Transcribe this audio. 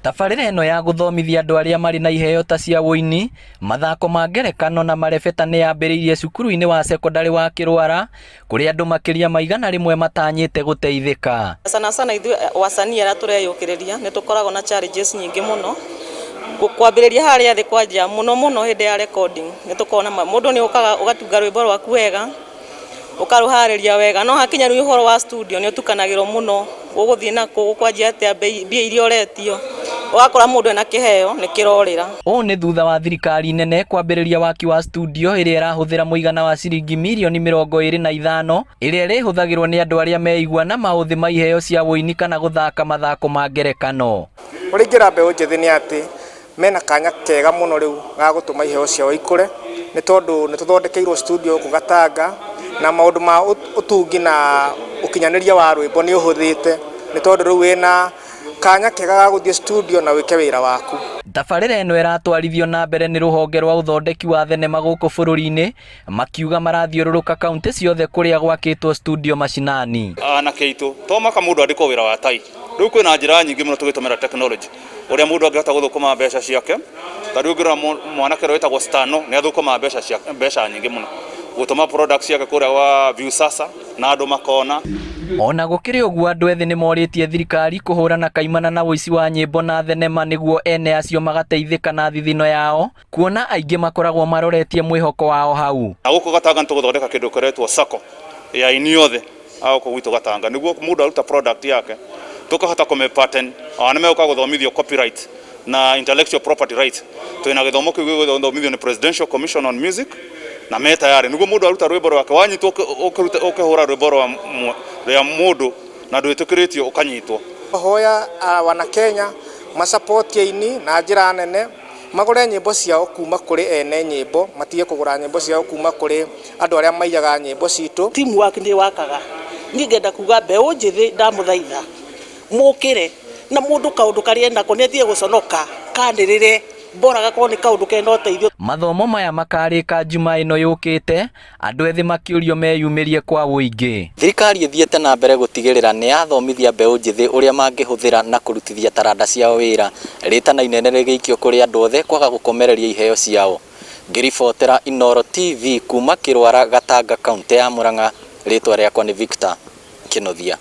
Tabarĩra ĩno ya gũthomithia andũ arĩa marĩ na iheo ta cia ũini, mathako ma ngerekano na marebeta nĩ yambĩrĩirie cukuru-inĩ wa cekondarĩ wa Kĩrwara kũrĩa andũ makĩria ma 100 matanyĩte gũteithĩka. Sana sana ithuĩ wasanii arĩa tũreyũkĩrĩria nĩ tũkoragwo na challenges nyingĩ mũno, kwambĩrĩria harĩa thĩ kwanjia mũno mũno hĩndĩ ya recording nĩ tũkoragwo na mũndũ nĩ ũkaga ũgatunga rwĩmbo rwaku wega, ũkarũharĩria wega, no hakinya rĩu ũhoro wa studio nĩ ũtukanagĩrwo mũno, ũgũthiĩ nakũ, ũkwanjia atĩa, mbia iria ũretio, ũgakora mũndũ ena kĩheo nĩ kĩrorĩra. Ũũ nĩ thutha wa thirikari nene kwambĩrĩria waki wa studio ĩrĩa ĩrahũthĩra mũigana wa ciringi mirioni 25 ĩrĩa ĩrĩhũthagĩrwo nĩ andũ arĩa meigua na maũthĩ ma iheo cia ũini kana gũthaka mathako ma ngerekano. Ũrĩa ingĩra mbeũ njĩthĩ nĩ atĩ mena kanya kega mũno rĩu ga gũtũma iheo ciao ikũre, nĩ tondũ nĩ tũthondekeirwo studio gũkũ Gatanga, na maũndũ ma ũtungi na ũkinyanĩria wa rwĩmbo nĩ ũhũthĩte, nĩ tondũ rĩu wĩna kanya kega ga gũthiĩ studio na wĩke wĩra waku. Tabarĩra ĩno ĩratwarithio na mbere nĩ rũhonge rwa ũthondeki wa thenema gũkũ bũrũri-inĩ, makiuga marathiũrũrũka kauntĩ ciothe kũrĩa gwakĩtwo studio macinani. Anake aitũ to maka mũndũ andĩkwo wĩra wa tai, rĩu kwĩna njĩra nyingĩ mũno tũgĩtũmĩra technology ũrĩa mũndũ angĩhota gũthũkũma mbeca ciake. Ta rĩu ũngĩrora mwanake ũrĩa wĩtagwo Stano nĩ athũkũmaga mbeca ciake, mbeca nyingĩ mũno gũtũma product ciake kũrĩa gwa Viusasa na andũ makona. Ona gũkĩrĩ ũguo, andũ ethĩ nĩ morĩtie thirikari kũhũrana kaimana na ũici wa nyĩmbo na thenema nĩguo ene acio magateithĩka na thithino yao, kuona aingĩ makoragwo maroretie mwĩhoko wao hau. Na gũkũ Gatanga nĩ tũgũthondeka kĩndũ kĩretwo sacco ya aini othe a gũkũ gwitũ Gatanga, nĩguo mũndũ aruta product yake tũkahota kũmĩ patent, ona nĩ megũka gũthomithio copyright na intellectual property rights. Twĩna gĩthomo kĩu gĩgũthomithio nĩ Presidential Commission on Music na me tayari nĩguo mũndũ aruta rwĩmbo rwake, wanyitwo ũkĩhũra rwĩmbo rwa mũndũ na ndwĩtĩkĩrĩtio ũkanyitwo. Hoya wana Kenya masapoti aini na njĩra nene, magũre nyĩmbo ciao kuma kũrĩ ene nyĩmbo, matige kũgũra nyĩmbo ciao kuma kũrĩ andũ arĩa maiyaga nyĩmbo citũ. Teamwork nĩ wakaga. Niĩ ngenda kuga mbeũ njĩthĩ, ndamũthaitha mũkĩre na mũndũ kaũndũ karĩa enako nĩ atige gũconoka kanĩrĩre, bora gakorwo nĩ kaũndũ kena ũteithio. Mathomo maya makarĩka Jumaa ĩno yũkĩte, andũ ethĩ makĩũrio meyumĩrie kwa ũingĩ. Thirikari ĩthiĩte na mbere gũtigĩrĩra nĩ yathomithia mbeũ njĩthĩ ũrĩa mangĩhũthĩra na kũrutithia taranda ciao wĩra, rĩtana inene rĩgĩikio kũrĩ andũ othe kwaga gũkomereria iheo ciao. Ngĩribotera Inooro TV kuma Kĩrwara, Gatanga, kauntĩ ya Murang'a, rĩtwa rĩakwa nĩ Victor Kĩnuthia.